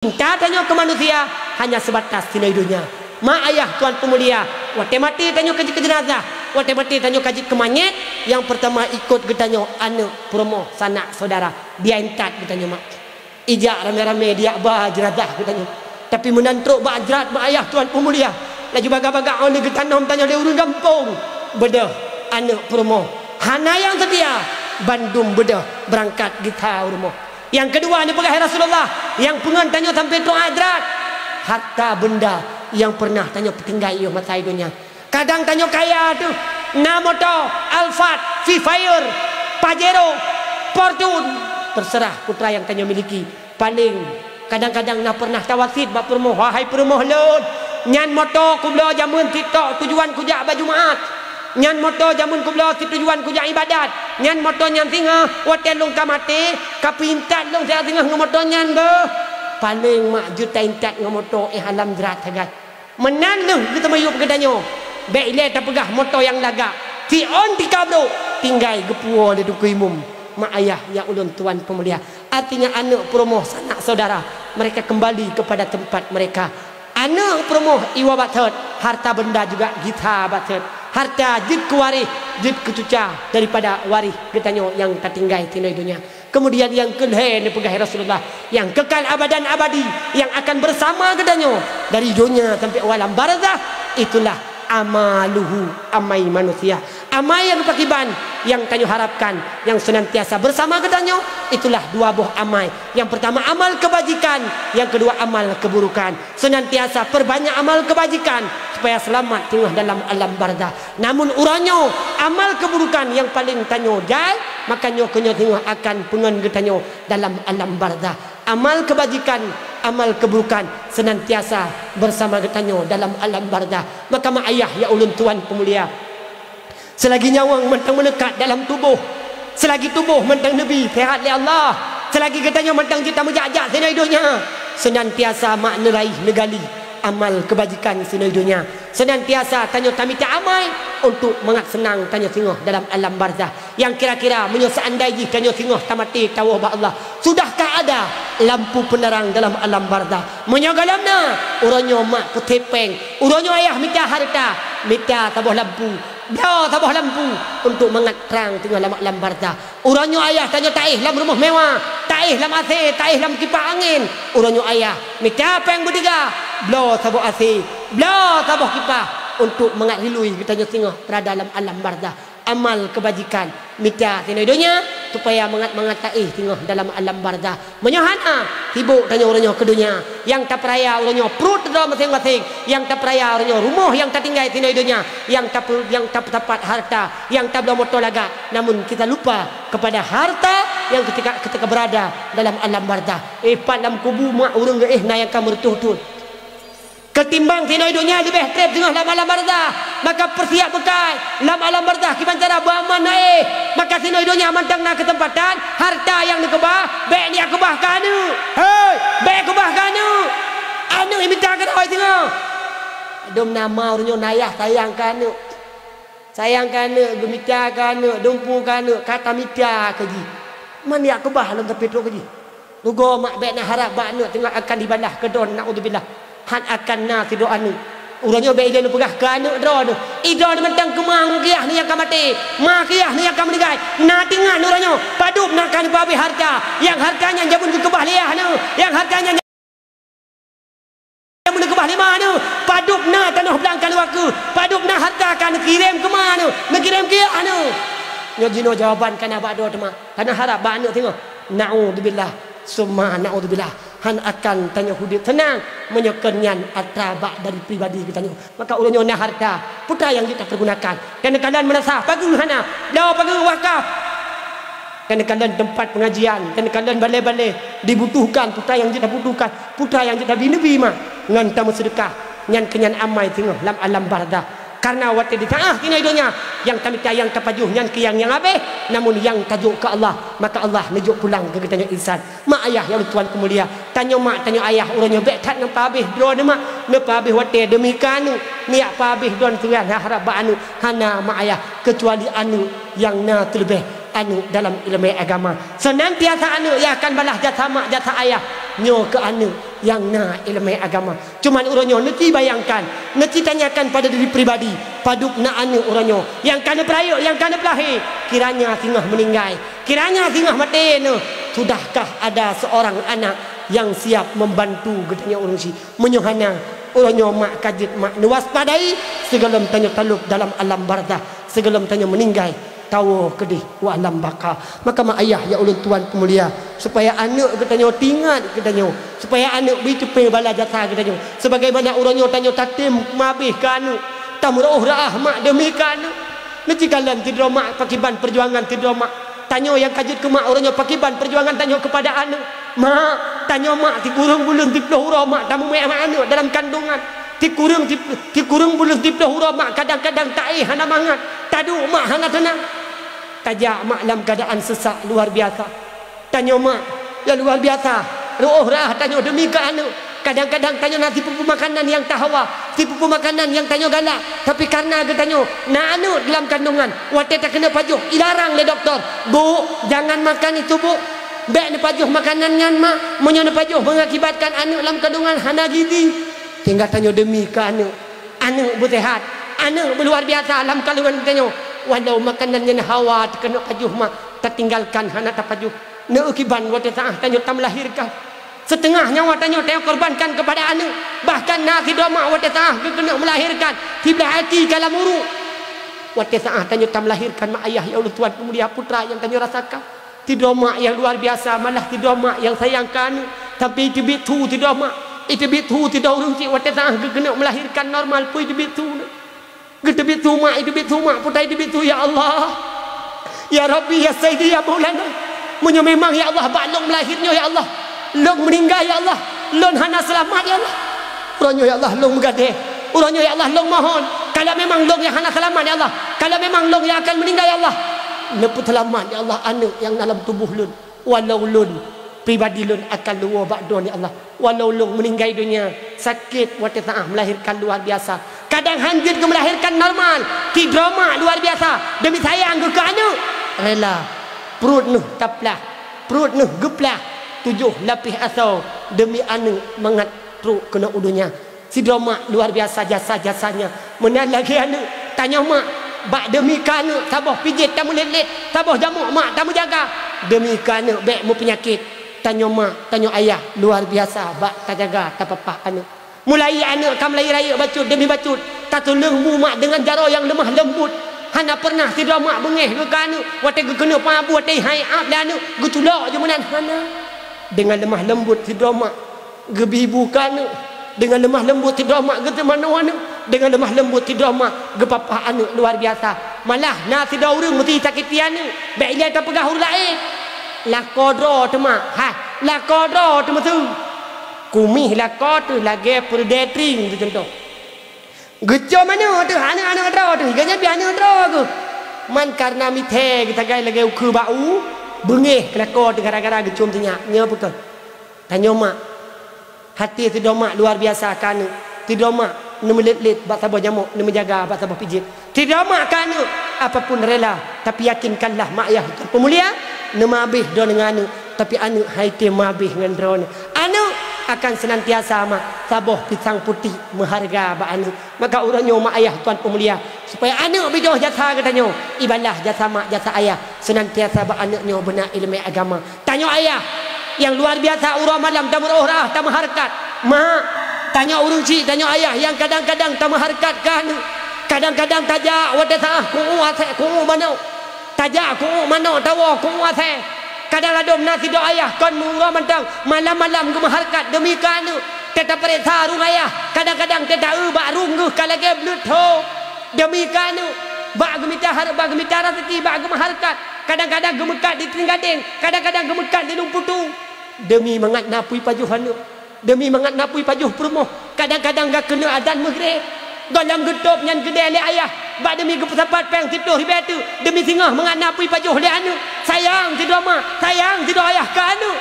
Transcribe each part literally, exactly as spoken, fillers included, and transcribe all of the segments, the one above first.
Cinta tanyoe keu manusia hanya sebatas sinoe donya. Mak ayah tuan peumulia, watée maté tanyoe ka jeuet keu jeunazah, watée maté tanyoe ka jeuet keu manyét, nyang peurtama ikot geutanyoe aneuk, peurumoh, sanak, syedara. Dia intat geutanyoe mak. Ijak ramé-ramé diak ba jeunazah geutanyoe. Tapi meunan trok bak jrat mak ayah tuan peumulia, laju bagah-bagah ôn geutanom tanyoe lé ureuëng gampông. Beudôh aneuk peurumoh, hana nyang seutia, bandum beudôh beurangkat gisa u rumoh. Nyang keudua neupeugah, "Hai Rasulullah, nyang peungon tanyoe sampoe trok jrat, harta beunda nyang peureunah tanyoe peutinggai yoh masa i donya." Kadang tanyoe kaya teuh, na moto, Alphard, Vivire, Pajero, Fortuner, terserah putra nyang tanyoe miliki. Paleng kadang-kadang na peureunah tawasiet bak peurumoh, "Wahai peurumoh lôn, nyan moto kubloe jameun sitok tujuan kujak bak Jumaat. Nyan moto jameun kubloe situjuan kujak ibadat. Nyan moto nyan singoh watée lôn ka maté, ka peuintat lôn singoh ngon moto nyan beuh." Paleng mak jeuet taintat ngon moto éh alam jrat sagai. Meunan lheueh geuteumiyueb geutanyoe, bék ilée tapeugah moto nyang lagak. Siôn tika brok tinggai geupuwoe lé Teungku Imum. Mak ayah nyang ulôn tuan peumulia, artinya aneuk peurumoh sanak syedara, mereka kembali kepada tempat mereka. Aneuk peurumoh iwa batet, harta benda juga gisa batet. Harta jeuet keu waréh, jeuet keu cuca daripada waréh geutanyoe nyang tatinggai sinoe donya. Keumudian nyang keulhée neupeugah Rasulullah, nyang keukal abadan abadi, nyang akan bersama geutanyoe dari donya sampai alam barzah, itulah amaluhu, amai manusia. Amai nyang pakriban nyang tanyoe harapkan, nyang senantiasa bersama geutanyoe, itulah dua boh amai. Nyang peurtama amal keubajikan, nyang keudua amal keuburukan. Senantiasa peurbanyak amal keubajikan supaya seulamat singoh dalam alam barzah. Namun uroe nyoe, amal keuburukan nyang paleng tanyoe jai, maka nyoe keuh nyoe singoh akan peungon geutanyoe dalam alam barzah. Amal keubajikan, amal keuburukan senantiasa bersama geutanyoe dalam alam barzah. Maka mak ayah nyang ulôn tuan peumulia, selagi nyawöng mantong meuleukat dalam tuboh, selagi tuboh mantong neubi seuhat lé Allah, selagi geutanyoe mantong jeuet tameujak-jak sinoe donya, senantiasa mak neuraih neugali amal keubajikan sinoe donya. Senantiasa tanyoe tamita amai untuk mangat seunang tanyoe singoh dalam alam barzah. Nyang kira-kira meunyoe seandai jih tanyoe singoh tamaté tawoe bak Allah, sudahkah ada lampu penerang dalam alam barzah? Meunyoe gohlom na, uroe nyoe mak peuthép péng, uroe nyoe ayah mita hareuta, mita saboh lampu, bloe saboh lampu untuk mangat trang teungoh lam alam barzah. Uroe nyoe ayah tanyoe taéh lam rumoh mewah, taéh lam asé, taéh lam kipah angén. Uroe nyoe ayah mita péng beutiga, bloe saboh asé, bloe saboh kipah untuk mangat rilui geutanyoe singoh beurada lam alam barzah. Amal keubajikan mita sinoe donya supaya mangat-mangat taéh singoh dalam alam barzah. Meunyoe hana, sibok tanyoe uroe nyoe keu donya. Nyang tapeuraya uroe nyoe pruet droe maséng-maséng. Nyang tapeuraya uroe nyoe rumoh nyang tatinggai sinoe donya. Nyang tape-, nyang tapeusapat hareuta, nyang tabloe moto lagak. Namun kita lupa kepada harta nyang ketika, ketika berada dalam alam barzah. Eh, pat lam kubu mak ureuëng geuéh na nyang ka meureutôh thon. Keutimbang sinoe donya leubeh treb singoh lam alam barzah. Maka peusiap beukai lam alam barzah kiban cara beuaman na éh. Maka sinoe donya mantong na keuseumpatan, harta nyang neukeubah, bék neujak keubah keu aneuk. Hei, bék keubah keu aneuk. Aneuk nyang mita keudroe singoh. Dum nama ureuëng nyoe na ayah sayang keu aneuk. Sayang keu aneuk, geumita keu aneuk, dumpu keu aneuk, ka tamita keu jih. Man jak keubah lom tapi trok keu jih. Rugoe mak bék na harab bak aneuk teungoh akan dibalah keu droeneuh, naudzubillah. Han akan na sidroe aneuk. Uroe nyoe bék ilée neupeugah keu aneuk droeneuh. I droeneuh mantong keu ma keu yah neuh nyang ka maté, ma keu yah neuh nyang ka meuninggai. Na teungoh uroe nyoe, padub na ka neupeuhabéh harta. Nyang harta nyan jameun geukeubah lé yah neuh. Nyang harta nyan Nyang meuneuk keubah lé ma neuh, padub na tanoh blang ka lewat keuh, padub na harta ka neukirém keu ma neuh, neukirém keu yah neuh. Nyoe jinoe jawaban ka na bak droe teuma, ka na harab bak aneuk singoh. Naudzubillah, summa naudzubillah. Han akan tanyoe udeb seunang meunyoe kon nyan atra bak dari pribadi geutanyoe. Maka uroe nyoe na harta, peue nyang jeuet tapeurgunakan. Keuneukeulan meunasah, pageue hana, bloe pageue wakaf. Keuneukeulan teumpat peungajian, keuneukeulan balée-balée dibutuhkan, peue nyang jeuet tabutuhkan, peue nyang jeuet tabi neubi mak ngon tameuseudeukah, nyan keuh nyan amai singoh lam alam barzah. Kareuna watée di tangah sinoe donya, nyang tamita nyang tapajoh nyan keuh nyang, nyang habéh, namun nyang tajok keu Allah, maka Allah neujok pulang keu geutanyoe insan. Mak ayah nyang tuan keumulia, tanyoe mak, tanyoe ayah uroe nyoe bék that neupeuhabéh droeneuh mak, neupeuhabéh watée deumi keu aneuk, neujak peuhabéh droeneuh teuh na harab bak aneuk, hana mak ayah, keucuali aneuk nyang na teuleubeh aneuk dalam ileumèe agama. Seunantiasa aneuk nyang akan balah jasa mak, jasa ayah nyoe keu aneuk. Nyang na iéleumé agama. Cuman uroe nyoe neuci bayangkan, neuci tanyakan pada diri pribadi, padub na aneuk uroe nyoe nyang ka neupeurayeuk, nyang ka neupeulahé, kiranya singoh meuninggai, kiranya singoh maté neuh, sudahkah ada seorang anak nyang siap membantu geutanyoe ureuëng syiek? Meunyoe hana, uroe nyoe mak ka jeuet mak neuwaspadai, sigohlom tanyoe talôb dalam alam barzakh, sigohlom tanyoe meuninggai, tawoe keudeh u alam baka. Maka mak ayah nyang ulôn tuan peumulia, supaya aneuk geutanyoe teuingat geutanyoe, supaya aneuk bri teupeu bala jasa geutanyoe. Sebagaimana uroe nyoe tanyoe tatem mabeh keu aneuk, tameuroh reuah mak deumi keu aneuk. Neuci kalon sidroe mak pakriban peujuangan sidroe mak. Tanyoe nyang ka jeuet keu mak uroe nyoe pakriban peujuangan tanyoe keupada aneuk. Mak, tanyoe mak sikureueng buleuen siplôh uroe mak tameumiet mak aneuk dalam kandungan. Sikureueng sip-, sikureueng buleuen siplôh uroe mak kadang-kadang taéh hana mangat, taduek mak hana teunang. Tajak mak lam keuadaan seusak luar biasa. Tanyoe mak nyang luar biasa, reuôh reuah tanyoe deumi keu aneuk. Kadang-kadang tanyoe na sipeue-peue makanan nyang tahawa, sipeue-peue makanan nyang tanyoe galak, tapi kareuna geutanyoe na aneuk dalam kandungan, watée takeuneuk pajoh ilarang lé dokto, "Bu, jangan makan itu, Bu. Bék neupajoh makanan nyan, Mak. Meunyoe neupajoh mengakibatkan aneuk lam kandungan hana gizi." Sehingga tanyoe deumi keu aneuk. Aneuk beuseuhat, aneuk beuluar biasa lam kandungan tanyoe. Walau makanan nyan hawa takeuneuk pajoh mak, tatinggalkan hana tapajoh. Neukiban watée saát tanyoe tameulahirkan. Siteungoh nyawa tanyoe takorbankan keupada aneuk. Bahkan na sidroe mak watée saát geukeuneuk meulahirkan, siblah aki ka lam uruek. Watée saát tanyoe tameulahirkan mak ayah ya Allah Tuhan peumulia putra nyang tanyoe rasakan. Sidroe mak nyang luar biasa, malah sidroe mak nyang sayang keu aneuk, tapi iteubiet su sidroe mak, iteubiet su sidroe ureuëng cit watée saát geukeuneuk meulahirkan normal peue iteubiet su nyan. Geuteubiet su mak, iteubiet su mak, putai iteubiet su, ya Allah. Ya Rabbi, ya Sayyidi, ya Maulana. Meunyoe memang ya Allah bak lôn meulahir nyoe ya Allah, lôn meuninggai ya Allah, lôn hana seulamat ya Allah. Uroe nyoe ya Allah lôn meugadée. Uroe nyoe ya Allah lôn mohon, kalau memang lôn nyang hana seulamat ya Allah, kalau memang lôn nyang akan meuninggai ya Allah, neupeuseulamat ya Allah aneuk nyang na lam tuboh lôn. Walau lôn pribadi lôn akan luwoe bak droeneuh ya Allah, walau lôn meuninggai donya, sakét watée saát meulahirkan luar biasa. Kadang hanjeuet geumeulahirkan normal, sidroe mak luar biasa, deumi sayang geuh keu aneuk, rela pruet neuh taplah, pruet neuh geuplah tujoh lapéh asoe deumi aneuk mangat trok keunoe u donya. Sidroe mak luar biasa jasa-jasanya. Meunan lagée aneuk, tanyoe mak, bak deumi keu aneuk saboh pijet tameulet-let, saboh jamok mak tameujaga. Deumi keu aneuk bék meupeunyakét. Tanyoe mak, tanyoe ayah luar biasa bak tajaga tapapah aneuk. Mulai aneuk ka mulai rayeuk bacut deumi bacut, tatuleueng bu mak deungon jaroe nyang leumah leumbut. Hana peureunah sidroe mak beungéh geuh keu aneuk watée geukeuneuk peuabu watée hai ab lé aneuk geutulok jih meunan hana. Deungon leumah leumbut sidroe mak geubi bu keu aneuk, deungon leumah leumbut sidroe mak geuteumanoe aneuk, deungon leumah leumbut sidroe mak geupapah aneuk luar biasa. Malah na sidroe ureuëng meusti sakiti aneuk, bék ilée tapeugah ureuëng laén. Lakoe droe teuma, hai, lakoe droe teuma teuh. Kumieh lakoe teuh lagée peureudée tring teuh cuntoh. Geucom aneuk teuh, aneuk-aneuk droe teuh, geuhnyan pih aneuk droe geuh. Man kareuna mithée geutagai lagée ukeue bak u, beungéh keu lakoe teuh gara-gara geucom sinyak. Nyoe peue keuh? Tanyoe mak, até sidroe mak luar biasa keu aneuk. Sidroe mak neumeulet-let bak saboh jamok, neumeujaga bak saboh pijet. Sidroe mak keu aneuk, apapun rela, tapi yakinkanlah mak ayah peumulia, neumabeh droeneuh ngon aneuk, tapi aneuk han item mabeh ngon droeneuh. Aneuk akan seunantiasa mak saboh pisang putéh meuhareuga bak aneuk. Maka uroe nyoe mak ayah tuan peumulia, supaya aneuk beujôh jasa geutanyoe, ibalah jasa mak jasa ayah, seunantiasa bak aneuk nyoe beuna iéleumé agama. Tanyoe ayah nyang luar biasa uroe malam tameuroh rah tameuhareukat. Mak, tanyoe ureuëng chik, tanyoe ayah nyang kadang-kadang tameuhareukat keu aneuk. Kadang-kadang tajak watée saát ku'uek asée ku'uek manok. Tajak ku'uek manok tawoe ku'uek asée. Kadang ladôm na sidroe ayah kon meuuroe mantong malam-malam geumeuhareukat deumi keu aneuk. Teuta pareksa rueng ayah, kadang-kadang teuta eu bak rueng geuh ka lagée bleuet tho. Deumi keu aneuk, bak geumita hareup, bak geumita raseuki, bak geumeuhareukat. Kadang-kadang geumeukat di Trienggadeng, kadang-kadang geumeukat di Lumputu. Deumi mangat na apui pajoh aneuk. Deumi mangat na apui pajoh peurumoh, kadang-kadang ka keuneuk azan meugreb. Gohlom geutôb nyan keudée lé ayah, bak deumi geupeusapat péng siplôh ribée teuk, deumi singoh mangat na apui pajoh lé aneuk. Sayang sidroe mak, sayang sidroe ayah keu aneuk.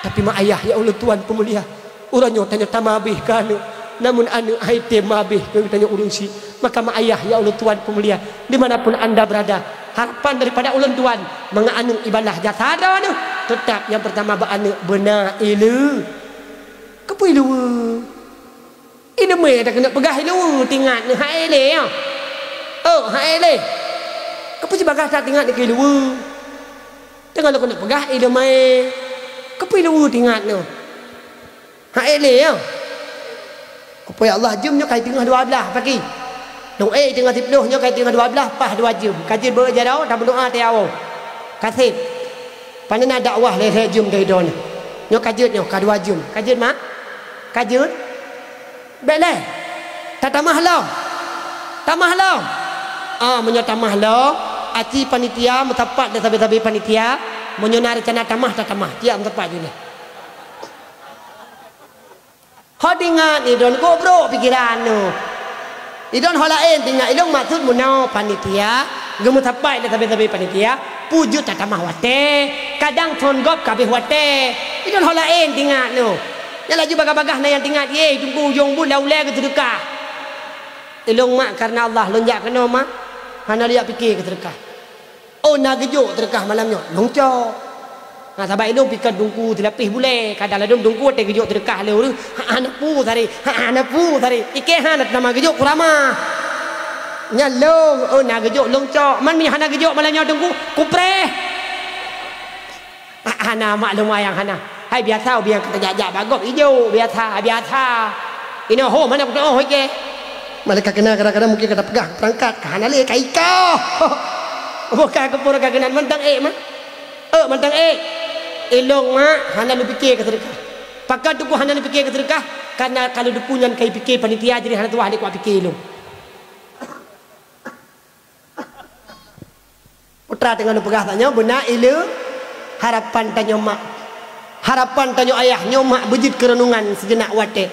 Tapi mak ayah ya Allah tuan peumulia, uroe nyoe tanyoe tamabeh keu aneuk, namun aneuk han item mabeh keu tanyoe ureuëng chik. Maka mak ayah ya Allah tuan peumulia, di mana pun anda berada, harapan daripada ulôn tuan, mangat aneuk ibalah jasa droeneuh, teutap nyang peurtama bak aneuk beuna iéleumé. Peue ileue? Ileumé ta keuneuk peugah ileue, tingat neuh, han ék lé nyoe. Oh, han ék lé. Keupeue sibagaih that tingat neuh keu ileue? Teungoh lôn keuneuk peugah ileumé. Keupeue ileue tingat neuh? Han ék lé nyoe. Keupeue ya Allah, jeuem nyoe ka teungoh dua blaih pagi. Lôn ék teungoh siplôh, nyoe ka teungoh dua blaih, paih dua jeuem. Ka jeuet beu jaroe, tameudoa teuh awoe. Ka sép. Pane na dakwah lhèe-lhèe jeuem dari droeneuh. Nyoe ka jeuet nyoe, ka dua jeuem. Ka jeuet, Mak? Ka jeuet? Bèk lé. Tatamah lom. Tamah lom. Ah, meunyoe tamah lom, aci panitia meusapat lé sabe-sabe panitia, meunyoe na reuncana tamah, tatamah. Tiep meusapat jih lé. Ho tingat, idon gobrok pikeran nyoe. Idon ho laén tingat, ilôn maksud meunoe panitia, geumeusapat lé sabe-sabe panitia, peue jeuet tatamah watèe, kadang thon gob ka abéh watèe. Idon ho laén tingat nyoe. Nyan laju bagaih-bagaih na nyang tingat, "Yeh, teungku ujong buet lam ulèe geuseudeukah." Ilôn mak, kareuna Allah lôn jak keunoe mak, hana lôn jak pike keu seudeukah. Oh, na geujok seudeukah malam nyoe, lôn cok. Ha, sabab ilôn pike teungku teulapéh bulèe, kadang ladôm teungku watèe geujok seudeukah lé ureueng, ha, hana peue sare, ha, hana peue sare. Pike hana teuma geujok, kurama. Nyan lôn, oh, na geujok, lôn cok. Man meunyoe hana geujok malam nyoe teungku, kupreh. Ha, hana, mak lôn ayang hana. Hai biasa ubé nyang ka tajak-jak bak gob ijok, biasa, biasa. Inoe ho, mana kutoh ho ikei. Malaikat keunan kadang-kadang mungkin ka tapeugah peurangkat, ka hana lé ka ika. Bukan keupeue ka keunan mantong ék mah. Ék mantong ék. Ilôn mak hana lôn pike keu seudeukah. Pakon teungku hana lôn pike keu seudeukah? Karena ka lôn teupeu nyan ka ipike panitia, jadi hana tuwah deh kuat pike ilôn. Putra teungoh neupeugah tanyoe beuna ileue harapan tanyoe mak. Harapan tanyoe ayah nyoe mak beujeuet keu reunungan sijeuneuh watèe.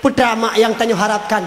Putra mak nyang tanyoe harapkan.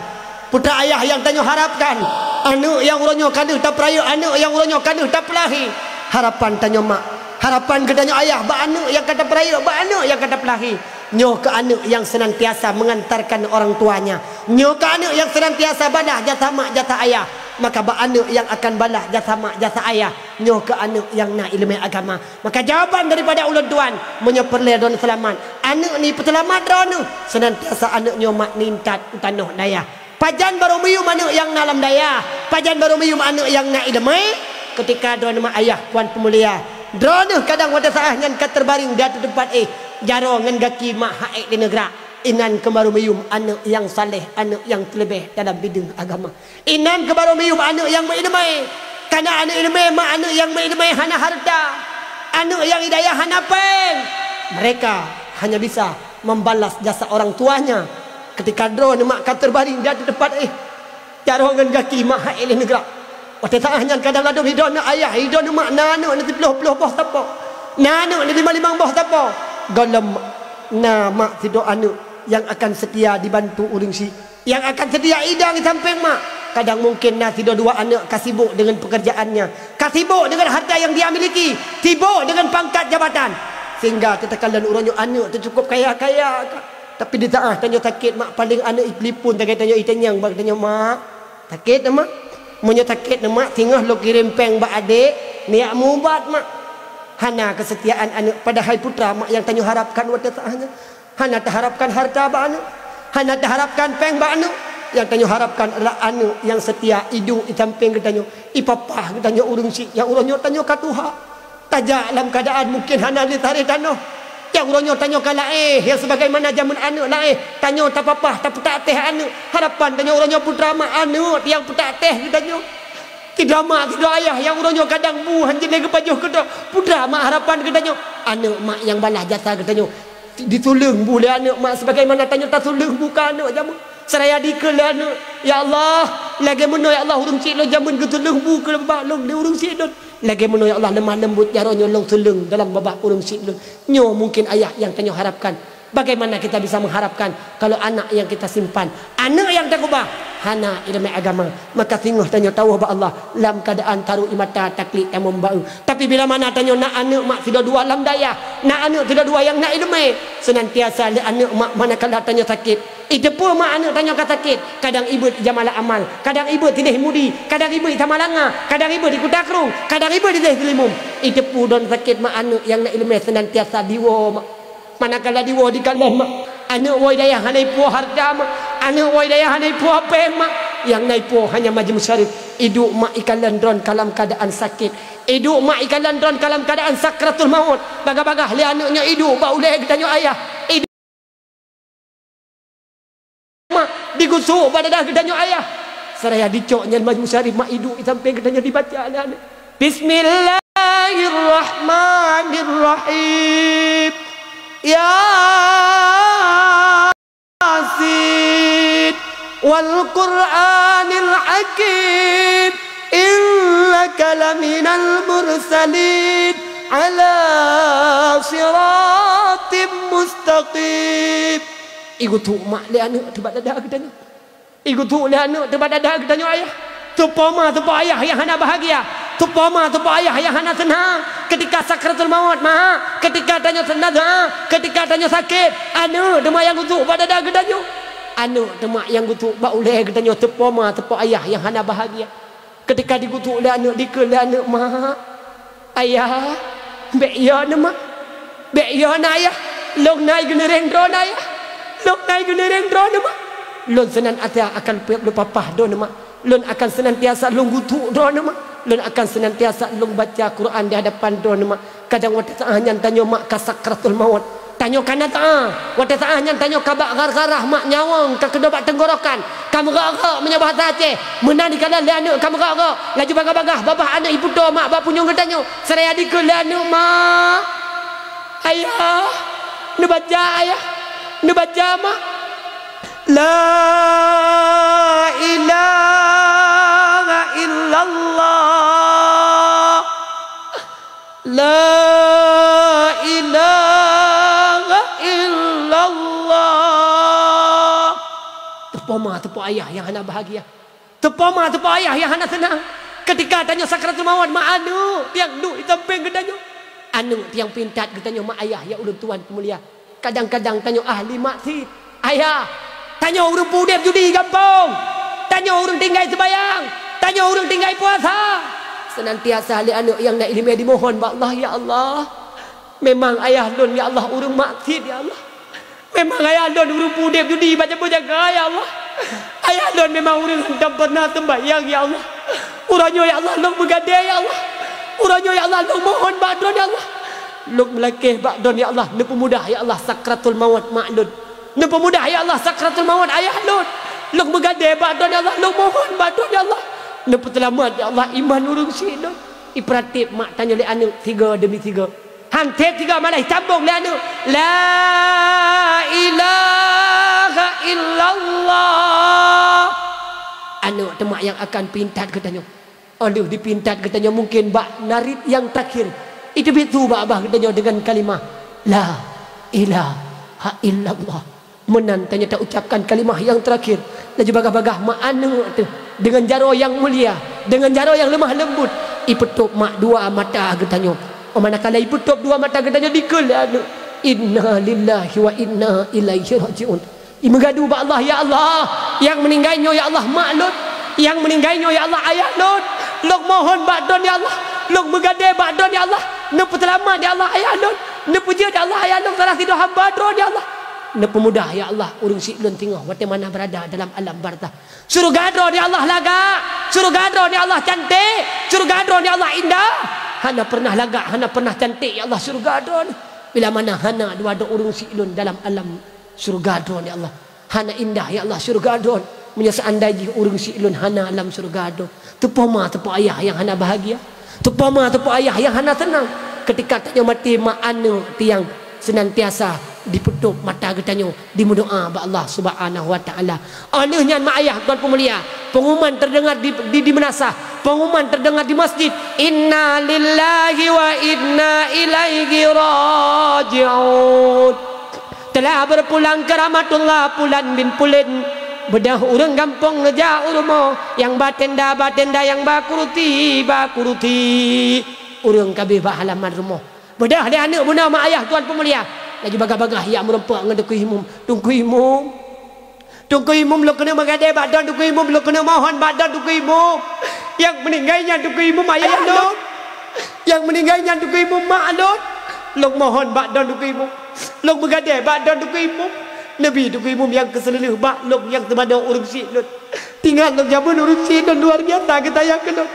Putra ayah nyang tanyoe harapkan. Aneuk nyang uroe nyoe ka deuh tapeurayeuk, aneuk nyang uroe nyoe ka deuh tapeulahé. Harapan tanyoe mak. Harapan geutanyoe ayah bak aneuk nyang ka tapeurayeuk, bak aneuk nyang ka tapeulahé. Nyoe keu aneuk nyang senantiasa mengantarkan orang tuanya. Nyoe keu aneuk nyang senantiasa balah jasa mak, jasa ayah. Maka bak aneuk nyang akan balah jasa mak, jasa ayah, nyoe keu aneuk nyang na ileumèe agama. Maka jawaban daripada ulôn tuan, meunyoe peureulèe droeneuh seulamat, aneuk ni peuseulamat droeneuh, senantiasa aneuk nyoe mak nintat u tanoh dayah. Pajan barô meuyuem aneuk nyang na lam dayah, pajan barô meuyuem aneuk nyang na ileumèe, keutika droeneuh mak ayah puan peumulia, droeneuh kadang watèe saát nyan ka teubaring di ateueh teumpat éh, jaroe ngon gaki mak han ék lé neugrak. Inan keuh barô meuyuem aneuk nyang saleh, aneuk nyang teuleubèh dalam bideueng agama. Inan keuh barô meuyuem aneuk nyang meuileumèe. Kareuna aneuk ileumèe mak aneuk nyang meuileumèe hana hareuta. Aneuk nyang hidayah hana pèng. Mereka hanya bisa membalas jasa orang tuanya. Keutika droeneuh mak ka teubaring di ateueh teumpat éh, jaroe ngon gaki mak han ék lé neugrak. Watèe saát nyan kadang ladôm hidroeneuh ayah, hidroeneuh mak na aneuk neuh siplôh-plôh boh sapo. Na aneuk neuh limong-limong boh sapo. Gohlom na mak sidroe aneuk nyang akan seutia dibantu ureueng syik. Nyang akan seutia idang di sampéng mak. Kadang mungken na sidroe dua aneuk ka sibok deungon peukeurjaannya, ka sibok deungon harta nyang dia miliki, sibok deungon pangkat jabatan, sehingga teukalon uroe nyoe aneuk teuh cukup kaya-kaya ka. Tapi di saát tanyoe sakét mak, paléng aneuk itelepon sagai tanyoe itanyong bak tanyoe, "Mak, sakét na mak?" Meunyoe sakét na mak, singoh lôn kirém pèng bak adék, neujak meuubat mak. Hana keusetiaan aneuk, padahai putra mak nyang tanyoe harapkan watèe saát nyan. Hana taharapkan harta bak aneuk, hana taharapkan pèng bak aneuk. Nyang tanyoe harapkan adalah aneuk nyang seutia iduek di sampéng geutanyoe, ipapah geutanyoe ureueng syik nyang uroe nyoe tanyoe ka tuha. Tajak lam keuadaan mungken hana lé taré tanoh. Nyang uroe nyoe tanyoe ka laéh, nyang sebagaimana jameun aneuk laéh, tanyoe tapapah, tapeutak teh aneuk. Harapan tanyoe uroe nyoe putra mak aneuk nyang peutak teh geutanyoe. Sidroe mak, sidroe ayah nyang uroe nyoe kadang bu han jeuet lé geupajoh keudroe. Putra mak harapan geutanyoe, aneuk mak nyang balah jasa geutanyoe. Dituleueng bu lé aneuk mak sebagaimana tanyoe tatuleueng bu keu aneuk jameun. Seraya dikeue lé aneuk, "Ya Allah, lagèe meunoe ya Allah ureueng syik lôn jameun geutuleueng bu keu babah lôn lé ureueng syik lôn. Lagèe meunoe ya Allah lemah lembut jaroe nyoe lôn tuleueng dalam babah ureueng syik lôn." Nyoe mungken ayah nyang tanyoe harapkan. Bagaimana kita bisa mengharapkan kalau anak yang kita simpan, aneuk nyang takeubah, hana ileumèe agama? Maka singoh tanyoe tawoe bak Allah lam keuadaan taruek ie mata, taklik tamong bak eu. Tapi bila mana tanyoe na aneuk mak sidroe dua lam dayah, na aneuk sidroe dua nyang na ileumèe, senantiasa lé aneuk mak manakala tanyoe sakét, iteupeue mak aneuk tanyoe ka sakét, kadang ibeuet ijamalah amal, kadang ibeuet sideh mudi, kadang ibeuet di Samalanga, kadang ibeuet di Kuta Krueng, kadang ibeuet di Deh Seulimum. Iteupeue droeneuh sakét mak aneuk nyang na ileumèe senantiasa diwoe mak. Manakala diwoe dikalon mak, Aneuk woe dayah hana ipuwoe hareuta mak, aneuk woe dayah hana ipuwoe péng mak. Nyang na ipuwoe hanya Majmu Syarif. Iduek mak ikalon droeneuh kalam keuadaan sakét. Iduek mak ikalon droeneuh kalam keuadaan sakratul maut. Bagah-bagah lé aneuk nyoe iduek bak ulée geutanyoe ayah. Iduek mak digusok bak dadah geutanyoe ayah. Seraya dicok nyan Majmu Syarif mak iduek di sampéng geutanyoe dibaca lé aneuk. Bismillahirrahmanirrahim. Yasin. Wal Qur'anil Hakim. Innaka laminal mursalin. Ala siratim mustaqim. Igusok mak lé aneuk teuh bak dadah geutanyoe. Igusok lé aneuk teuh bak dadah geutanyoe ayah. Teupeue ma teupeue ayah nyang hana bahagia. Teupeue ma teupeue ayah nyang hana seunang. Keutika sakratul maut mak, keutika tanyoe seunang, keutika tanyoe sakét, aneuk teuh mak nyang gusok bak dadah geutanyoe. Aneuk teuh mak nyang gusok bak ulée geutanyoe. Teupeue ma teupeue ayah nyang hana bahagia. Keutika digusok lé aneuk, dikeue lé aneuk, "Mak, ayah, bék yo neuh mak, bék yo neuh ayah, lôn na i geuneureng droeneuh ayah, lôn na i geuneureng droeneuh mak. Lôn seunan atra akan peuet lôn papah droeneuh mak, lôn akan seunantiasa lôn gusok droeneuh mak, lôn akan seunantiasa lôn baca Quran di hadapan droeneuh mak." Kadang watée saát nyan tanyoe mak ka sakratul maut. Tanyoe ka na saát. Watée saát nyan tanyoe ka bak gargarah mak nyawöng ka keudroe bak teunggorokan. Ka meugok-gok meunyoe bahasa Aceh. Meunan dikalon lé aneuk ka meugok-gok. Laju bagah-bagah babah aneuk ipeutoe mak bak punyueng geutanyoe. Seraya dikeue lé aneuk, "Mak. Ayah. Neubaca ayah. Neubaca mak. La ilaha illallah." La ilaha illallah. Teupeue ma teupeue ayah nyang hana bahagia. Teupeue ma teupeue ayah nyang hana seunang. Keutika tanyoe sakratul maut, mak aneuk nyang duek di sampéng geutanyoe. Aneuk nyang pintat geutanyoe mak ayah nyang ulôn tuan peumulia. Kadang-kadang tanyoe ahli maksiet. Ayah, tanyoe ureuëng peudeb judi gampông. Tanyoe ureuëng tinggai seumayang. Tanyoe ureuëng tinggai puasa. Seunantiasa lé aneuk nyang na iéleumé dimohon bak Allah, "Ya Allah, memang ayah lôn, ya Allah, ureuëng maksiet, ya Allah. Memang ayah lôn ureuëng peudeb judi bak jaboh jaga, ya Allah. Ayah lôn memang ureuëng hantom pernah seumbahyang, ya Allah. Uroe nyoe, ya Allah, lôn meugadée, ya Allah. Uroe nyoe, ya Allah, lôn mohon bak Droen, ya Allah. Lôn meulakée bak Droen, ya Allah, neupeumudah, ya Allah, sakratul maut mak lôn. Neupeumudah, ya Allah, sakratul maut ayah lôn. Lôn meugadée bak Droen, ya Allah, lôn mohon bak Droen, ya Allah. Neupeuseulamat, ya Allah, iman ureuëng syiek lôn." Ipeuratéb mak tanyoe lé aneuk sigoe deumi sigoe. Han sép sigoe malah icambong lé aneuk, "La ilaha illallah." Aneuk teuh mak nyang akan pintat geutanyoe. Óh lheueh dipintat geutanyoe mungken bak narit nyang terakhir, iteubiet su bak babah geutanyoe deungon kalimah, "La ilaha illallah." Meunan tanyoe taucapkan kalimah nyang terakhir, laju bagah-bagah mak aneuk teuh deungon jaroe nyang mulia, deungon jaroe nyang leumah leumbut, ipeutôb mak dua mata geutanyoe. Óh manakala ipeutôb dua mata geutanyoe, dikeue lé aneuk, "Inna lillahi wa inna ilaihi raji'un." Imeugadu bak Allah, "Ya Allah, nyang meuninggai nyoe, ya Allah, mak lôn. Nyang meuninggai nyoe, ya Allah, ayah lôn. Lôn mohon bak Droen, ya Allah. Lôn meugadée bak Droen, ya Allah. Neupeuseulamat, ya Allah, ayah lôn. Neupeujeuet, ya Allah, ayah lôn, salah sidroe hamba Droen, ya Allah. Neupeumudah, ya Allah, ureuëng syiek lôn singoh watée mana beurada dalam alam barzakh. Syeuruga Droen, ya Allah, lagak. Syeuruga Droen, ya Allah, cantik. Syeuruga Droen, ya Allah, indah. Hana pernah lagak, hana pernah cantik, ya Allah, syeuruga Droen. Bila mana hana dua droe ureuëng syiek lôn dalam alam syeuruga Droen, ya Allah. Hana indah, ya Allah, syeuruga Droen. Meunyoe seandai jih ureuëng syiek lôn hana lam syeuruga Droen, teupeue ma teupeue ayah nyang hana bahagia? Teupeue ma teupeue ayah nyang hana seunang? Keutika tanyoe maté, mak aneuk teuh nyang seunantiasa dipeutôb mata geutanyoe, dimeudoá bak Allah Subhanahu wa Taala. Óh lheueh nyan, mak ayah tuan peumulia, pengumuman terdengar di, di, di meunasah, pengumuman terdengar di masjid, "Inna lillahi wa inna ilaihi raji'un." Telah berpulang ke rahmatullah Pulan bin Pulen. Beudôh ureuëng gampông geujak u rumoh, nyang ba tenda, ba tenda, nyang ba kurusi, ba kurusi. Ureuëng ka abéh bak halaman rumoh. Beudôh lé aneuk bunoe mak ayah tuan peumulia. Laju bagah-bagah jak meurumpok ngon Teungku Imum. "Teungku Imum, Teungku Imum, lôn keuneuk meugadée bak Droen, Teungku Imum, lôn keuneuk mohon bak Droen, Teungku Imum. Nyang meuninggai nyan, Teungku Imum, ayah lôn. Nyang meuninggai nyan, Teungku Imum, mak lôn. Lôn mohon bak Droen, Teungku Imum. Lôn meugadée bak Droen, Teungku Imum. Neubi Teungku Imum nyang keuseuleuh bak lôn nyang teumanoe ureuëng syiek lôn. Teuingat lôn jameun ureuëng syiek lôn luar biasa geutayang keu lôn.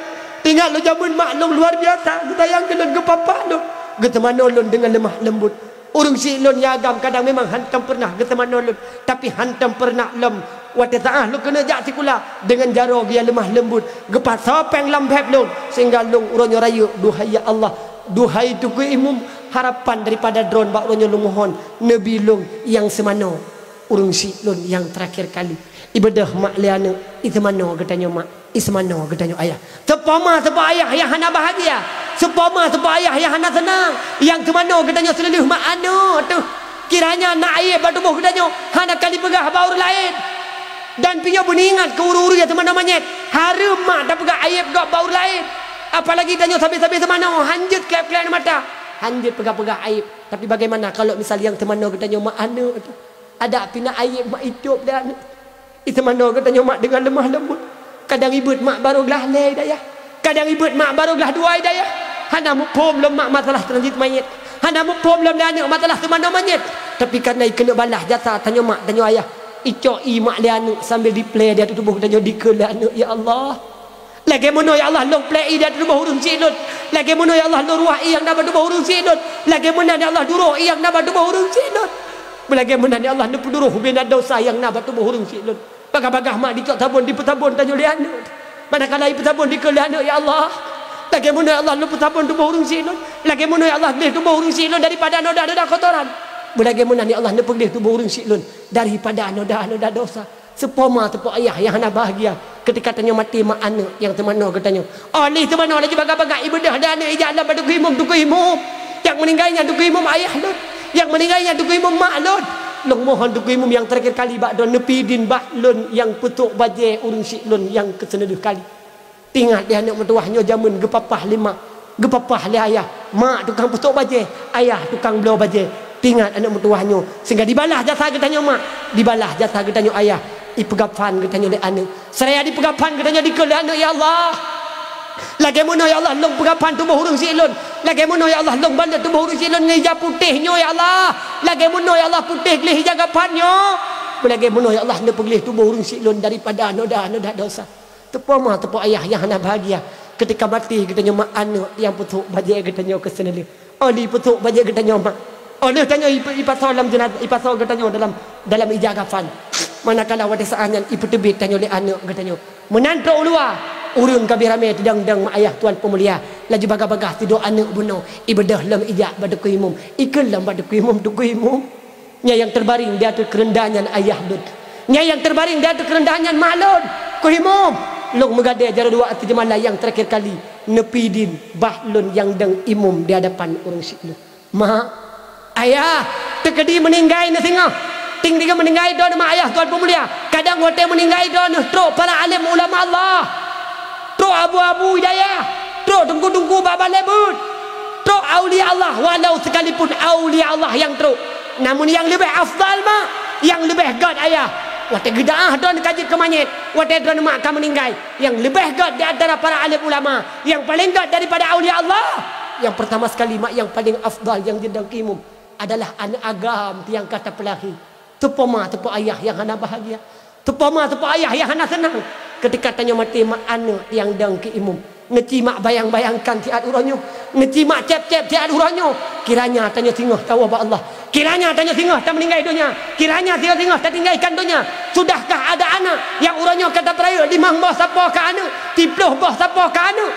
Teuingat lôn jameun mak lôn luar biasa geutayang keu lôn, geupapah lôn, geuteumanoe lôn deungon leumah leumbot. Ureuëng syiek lôn nyang agam kadang memang hantom peureunah geuteumanoe lôn, tapi hantom peureunah lom watée saát lôn keuneuk jak sikula deungon jaroe geuh nyang leumah leumbot, geupasoe péng lam bheb lôn sehingga lôn uroe nyoe rayeuk, duhai ya Allah, duhai Teungku Imum, harapan daripada droe bak uroe nyoe lôn mohon, neubi lôn nyang seumanoe ureuëng syiek lôn nyang teurakhir kali. Ibeudôh mak lé aneuëk, iseumanoe geutanyoe mak, iseumanoe geutanyoe ayah. Seupoma seupok ayah nyang hana bahagia, seupoma seupok ayah nyang hana seunang, nyang seumanoe geutanyoe seuleuh mak aneuëk teuh. Kiranya na aieb bak tuboh geutanyoe, hana ka jipeugah bak ureuëng laén. Dan pih nyoe beuingat keu ureuëng-ureuëng nyang seumanoe manyét, hareuem mak tapeugah aieb gob bak ureuëng laén. Apalagi tanyoe sabe-sabe seumanoe, hanjeuet kleb-kleb mata, hanjeuet peugah-peugah aieb. Tapi bagaimana kalau misal nyang seumanoe geutanyoe mak aneuëk teuh? Adak pih na aieb mak itôb lé aneuëk. Iseumanoe geutanyoe mak deungon leumah leumbot. Kadang ibeuet mak barô glah lhée i dayah. Kadang ibeuet mak barô glah dua i dayah. Hana muphom lom mak masalah transit manyét. Hana muphom lom lé aneuëk masalah seumanoe manyét. Tapi kareuna ikeuneuk balaih jasa tanyoe mak tanyoe ayah, icok ié mak lé aneuëk sambil jiplée di ateueh tuboh geutanyoe dikeue lé aneuëk, ya Allah. Lagée meunoe ya Allah lôn plée ié di ateueh tuboh ureuëng syiek lôn. Lagée meunoe ya Allah lôn ruwah ié nyang na bak tuboh ureuëng syiek lôn. Lagée meunan ya Allah duroe ié nyang na bak tuboh ureuëng syiek lôn. Beulagée meunan ya Allah neupeuduroh ubena desya nyang na bak tuboh ureuëng syiek lôn. Bagaih-bagaih mak dicok sabon, dipeutabon tanyoe lé aneuëk. Manakala ipeutabon dikeue lé aneuëk, ya Allah. Lagée meunoe ya Allah lôn peutabon tuboh ureuëng syiek lôn. Lagée meunoe ya Allah gleh tuboh ureuëng syiek lôn daripada noda-noda kotoran. Beulagée meunan ya Allah neupeugleh tuboh ureuëng syiek lôn daripada noda-noda desya. Seupoma seupok ayah nyang hana bahagia keutika tanyoe maté mak aneuëk nyang seumanoe geutanyoe. Óh lheueh seumanoe laju bagaih-bagaih ibeudôh lé aneuëk ijak lom bak Teungku Imum, Teungku Imum. Nyang meuninggai nyan Teungku Imum ayah lôn. Nyang meuninggai nyan Teungku Imum mak lôn. Lôn mohon Teungku Imum nyang teurakhir kali bak droe neubi dien bak lôn nyang peusôk bajée ureuëng syiek lôn nyang keuseuleuh kali. Teuingat di aneuëk meutuwah nyoe jameun geupapah lé mak, geupapah lé ayah. Mak tukang peusôk bajée, ayah tukang bloe bajée. Teuingat aneuëk meutuwah nyoe, sehingga dibalaih jasa geutanyoe mak, dibalaih jasa geutanyoe ayah. Ipeugaphan geutanyoe lé aneuëk. Seuraya dipeugaphan geutanyoe dikeue lé aneuëk, ya Allah. Lagée meunoe ya Allah lôn peugaphan tuboh ureuëng syiek lôn. Lagée meunoe ya Allah lôn balot tuboh ureuëng syiek lôn ngon ija putéh nyoe ya Allah. Lagée meunoe ya Allah putéh gleh ija gaphan nyoe. Beulagée meunoe ya Allah neupeugleh tuboh ureuëng syiek lôn daripada noda-noda desya. Teupoma teupok ayah nyang hana bahagia keutika maté geutanyoe mak aneuëk nyang peusôk bajée geutanyoe keuseuleuh. Óh lheueh peusôk bajée geutanyoe mak, óh lheueh tanyoe ipe-, ipasoe lam jeunazah, ipasoe geutanyoe dalam, dalam ija gaphan. Manakala watée saát nyan ipeuteubiet tanyoe lé aneuëk geutanyoe. Meunan trok u luwa, ureuëng ka bie ramé teudong-dong mak ayah tuan peumulia. Laju bagaih-bagaih sidroe aneuëk bunoe ibeudôh lom ijak bak Teungku Imum, ikheun lom bak Teungku Imum, Teungku Imum. Nyan nyang teubaring di ateueh keureundahan nyan ayah lôn. Nyan nyang teubaring di ateueh keureundahan nyan mak lôn. Teungku Imum, lôn meugadée jaroe dua ateueh jeumala nyang teurakhir kali neubi dien bak lôn nyang dong imum di hadapan ureuëng syiek lôn. Mak, ayah, teukeudi meuninggai neuh singoh. Tieng-tieng meuninggai droeneuh mak ayah tuan peumulia. Kadang watée meuninggai droeneuh trok para além ulama Allah. Trok abu-abu hidayah, trok teungku-teungku bak balée beuet, trok aulia Allah, walau sekalipun aulia Allah nyang trok. Namun nyang leubeh afdal mak, nyang leubeh gét ayah. Watée geudaáh droeneuh ka jeuet keu manyét, watée droeneuh mak ka meuninggai, nyang leubeh gét di antara para além ulama, nyang paleng gét daripada aulia Allah, nyang peurtama sekali mak nyang paleng afdal nyang jeuet dong keu imum adalah aneuëk agam nyang ka tapeulahé. Teupoma teupok ayah nyang hana bahagia. Teupoma teupok ayah nyang hana seunang. Keutika tanyoe maté mak aneuëk nyang dong keu imum. Neuci mak bayang-bayangkan siat uroe nyoe. Neuci mak cép-cép siat uroe nyoe. Kiranya tanyoe singoh tawoe bak Allah. Kiranya tanyoe singoh tameuninggai donya. Kiranya singoh-singoh tatinggaikan donya. Sudahkah ada anak nyang uroe nyoe ka tapeurayeuk limong boh sapo keu aneuëk, siplôh boh sapo keu aneuëk?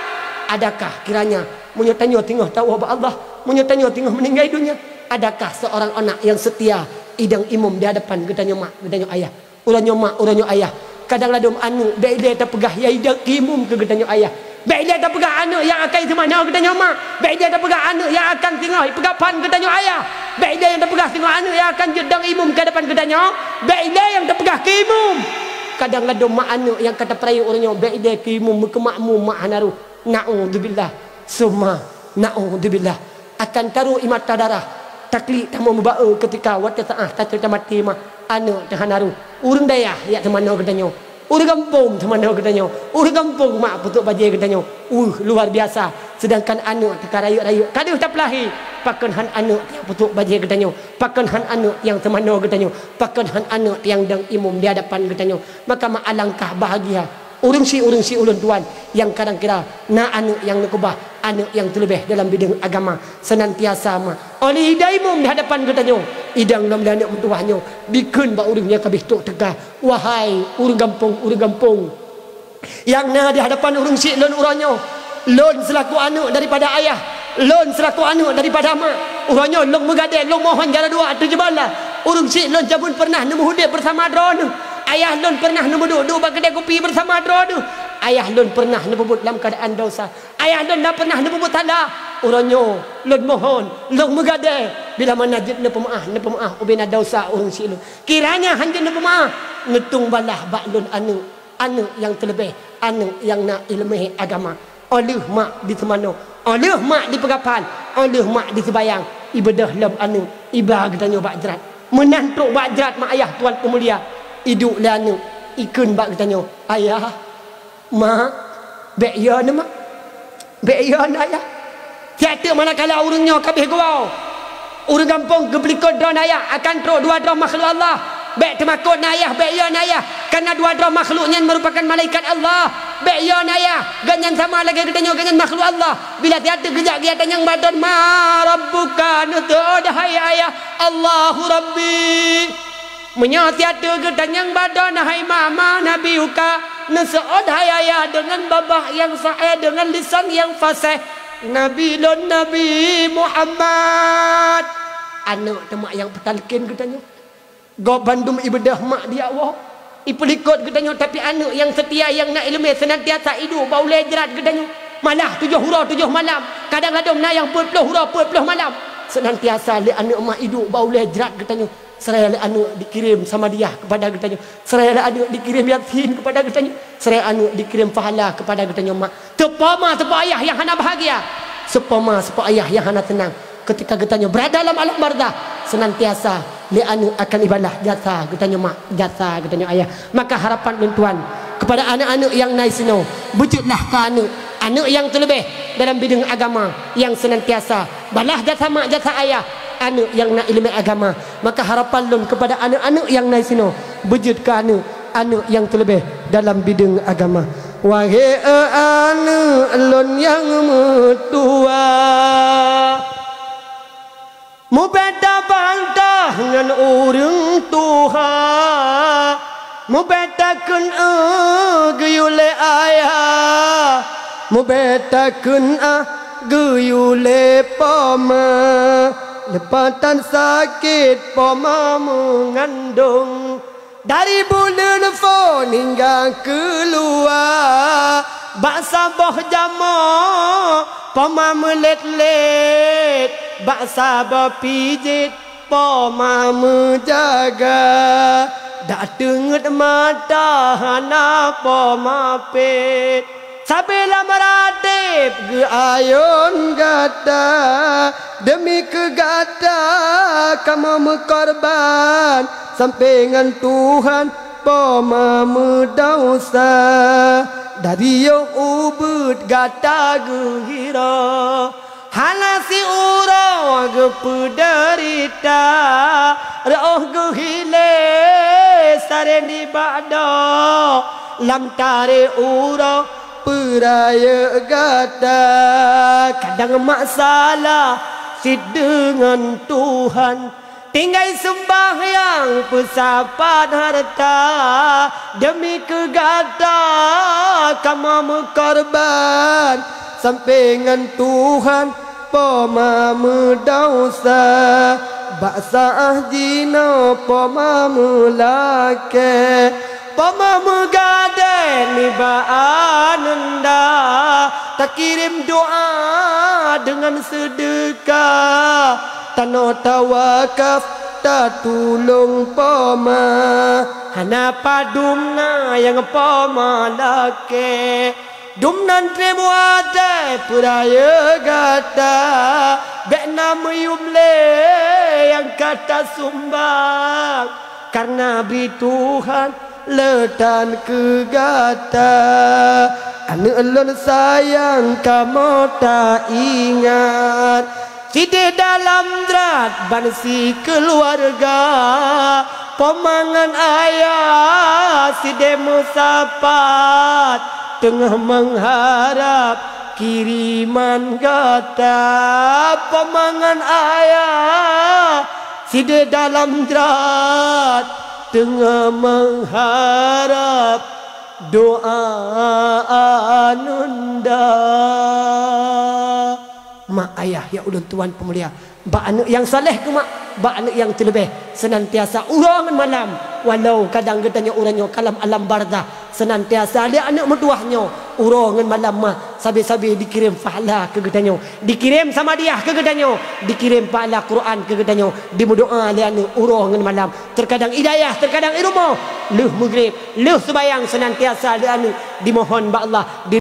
Adakah kiranya meunyoe tanyoe singoh tawoe bak Allah, meunyoe tanyoe singoh meuninggai donya, adakah seorang anak nyang seutia idong imum di hadapan geutanyoe mak, geutanyoe ayah? Uroe nyoe mak, uroe nyoe ayah, kadang ladôm aneuëk bék ilée tapeugah nyang idong keu imum keu geutanyoe ayah. Bék ilée tapeugah aneuëk nyang akan iseumanoe geutanyoe mak. Bék ilée tapeugah aneuëk nyang akan singoh ipeugaphan geutanyoe ayah. Bék ilée nyang tapeugah singoh aneuëk nyang akan jeuet dong imum keu hadapan geutanyoe. Bék ilée nyang tapeugah keu imum. Kadang ladôm mak aneuëk nyang ka tapeurayeuk uroe nyoe bék ilée keu imum meukeumakmum mak hana rôh. Naudzubillah. Summa naudzubillah. Akan tarôh ie mata darah, taklik tamong meuba-e keutika watée saát taceurita maté mak aneuëk teuh hana rôh. Ureuëng dayah jak teumanoe geutanyoe. Ureuëng gampông teumanoe geutanyoe, ureuëng gampông mak peutrok bajée geutanyoe. Uh, luar biasa. Sedangkan aneuëk teuka rayeuk-rayeuk, ka deuh tapeulahé, pakon hán aneuëk nyang peutrok bajée geutanyoe, pakon hán aneuëk nyang teumanoe geutanyoe, pakon hán aneuëk nyang dong imum di hadapan geutanyoe. Maka mak alangkah bahagia ureuëng si, ureuëng si ulôn tuan nyang kadang kira na aneuëk nyang neukeubah, aneuëk nyang teuleubeh dalam bideueng agama. Seunantiasa mak oleh idai imum di hadapan geutanyoe, idang lom lé aneuëk meutuwah nyoe dikheun bak ureuëng nyang ka beh trok teuka, "Wahai ureuëng gampông, ureuëng gampông nyang na di hadapan ureuëng si lôn uroe nyoe, lôn seulaku aneuëk daripada ayah, lôn seulaku aneuëk daripada mak, uroe nyoe lôn meugadée, lôn mohon jaroe dua ateueh jeubalah. Ureuëng si lôn jameun peureunah neumeuhudép beusama droeneueh. Ayah lôn peureunah neumeuduek-duek bak keudée kupi beusama droeneueh. Ayah lôn peureunah neupeubuet lam keuadaan desya. Ayah lôn na peureunah neupeubuet salah. Uroe nyoe lôn mohon, lôn meugadée, bila mana jeuet neupeumeuáh, neupeumeuáh ubena desya ureuëng si lôn. Kiranya hán jeuet neupeumeuáh, neutueng balah bak lôn aneuëk, aneuëk nyang teuleubeh, aneuëk nyang na iéleumé agama. Óh lheueh mak diteumanoe, óh lheueh mak dipeugapan, óh lheueh mak diseubayang, ibeudôh lom aneuëk, iba geutanyoe bak jrat. Meunan trok bak jrat mak ayah tuan peumulia, iduek lé aneuëk, ikheun bak geutanyoe, "Ayah, mak, bék yo neuh mak, bék yo neuh ayah." Siat teuk manakala ureuëng nyoe ka beh geuwoe, ureuëng gampông geupeulikot droe na ayah, akan trok dua droe makhluk Allah. Bék teumakot na ayah, bék yo na ayah, kareuna dua droe makhluk nyan meurupakan malaikat Allah. Bék yo na ayah, gobnyan sama lagée geutanyoe, gobnyan makhluk Allah. Bila siat teuk geujak geuya tanyong bak droe, "Ma rabbuka?" Neuseuôt hai ayah, "Allahu Rabbi." Meunyoe siat teuk geutanyong bak droe, "Hai ma, ma nabiyuka?" Neuseuôt hai ayah deungon babah nyang sahih, deungon lisan nyang faséh, "Nabi lôn Nabi Muhammad." Aneuëk teuma nyang peutalken geutanyoe. Gob bandum ibeudôh mak dijak woe, ipeulikot geutanyoe, tapi aneuëk nyang seutia nyang na iéleumé seunantiasa iduek bak ulée jrat geutanyoe. Malah tujoh uroe tujoh malam, kadang ladom na nyang peuet ploh uroe peuet ploh malam, seunantiasa lé aneuëk mak iduek bak ulée jrat geutanyoe. Seraya lé aneuëk dikirém samadiyah keupada geutanyoe. Seraya lé aneuëk dikirém Yasin keupada geutanyoe. Seraya aneuëk dikirém pahala keupada geutanyoe mak. Teupoma teupeu ayah nyang hana bahagia. Seupoma seupeu ayah nyang hana teunang. Keutika geutanyoe beurada lam alam barzah, seunantiasa lé aneuëk akan ibalah jasa geutanyoe mak, jasa geutanyoe ayah. Maka harapan lôn tuan keupada aneuëk-aneuëk nyang na sinoe, beujeuetlah keu aneuëk, aneuëk nyang teuleubeh dalam bideueng agama nyang seunantiasa balah jasa mak, jasa ayah, aneuëk nyang na iéleumé agama. Maka harapan lôn keupada aneuëk-aneuëk nyang na sinoe, beujeuet keu aneuëk, aneuëk nyang teuleubeh dalam bideueng agama. Wahé aneuëk lôn nyang meutuwah, mubeda bantah ngon ureuëng tuha, mubeda kheun eu geuyue lé ayah, mubeda kheun ah geuyue lé poma, leupatan sakét poma meungandong. Dari buleuen phon hingga keuluwa, bak saboh jamoe poma meulét-lét, bak saboh pijet poma meujaga. Dak teungeut mata hana poma pét. Sabe lam radeb geuayôn gata, deumi keu gata kamoe meukorban, sampoe ngon Tuhan poma meudesya. Dari yoh ubeuet gata geuhiro, hana siuroe geupeudeurita, reuôh geuhilée sareng nibak doe, lam tarek uroe peurayeuk gata. Kadang masalah cit deungon Tuhan, tinggai seumbahyang peusapat hareuta, deumi keu gata kamoe meukorban, sampoe ngon Tuhan poma meudesya. Bak saát jinoe poma meulakée, poma meugadée nibak aneunda, takirém doá deungon seudeuka, tanoh tawakaf tatulông poma. Hana padum na nyang poma lakée, dum nan treb watée peurayeuk gata, bék na meuyuem lé nyang ka tasumbang, kareuna bri Tuhan Le tan keu gata, aneuk lôn sayang kamoe ta ingat. Sideh dalam drat ban sikeuluwarga, poma ngon ayah sideh meusapat, teungoh meuharab kiriman gata. Poma ngon ayah sideh dalam drat, teungoh meuharab doa ananda. Mak ayah nyang ulôn tuan peumulia, bak aneuk nyang saleh keu mak, bak aneuk nyang teuleubeh, seunantiasa uroe ngon malam, walau kadang geutanyoe uroe nyoe ka lam alam barzah, seunantiasa lé aneuk meutuwah nyoe uroe ngon malam mah sabe-sabe dikirém pahala keu geutanyoe, dikirém samadiah keu geutanyoe, dikirém pahala Quran keu geutanyoe, dimeudoa lé aneuk uroe ngon malam, teukadang i dayah, teukadang i rumoh, lheueh meugreb, lheueh seumayang seunantiasa lé aneuk dimohon bak Allah, di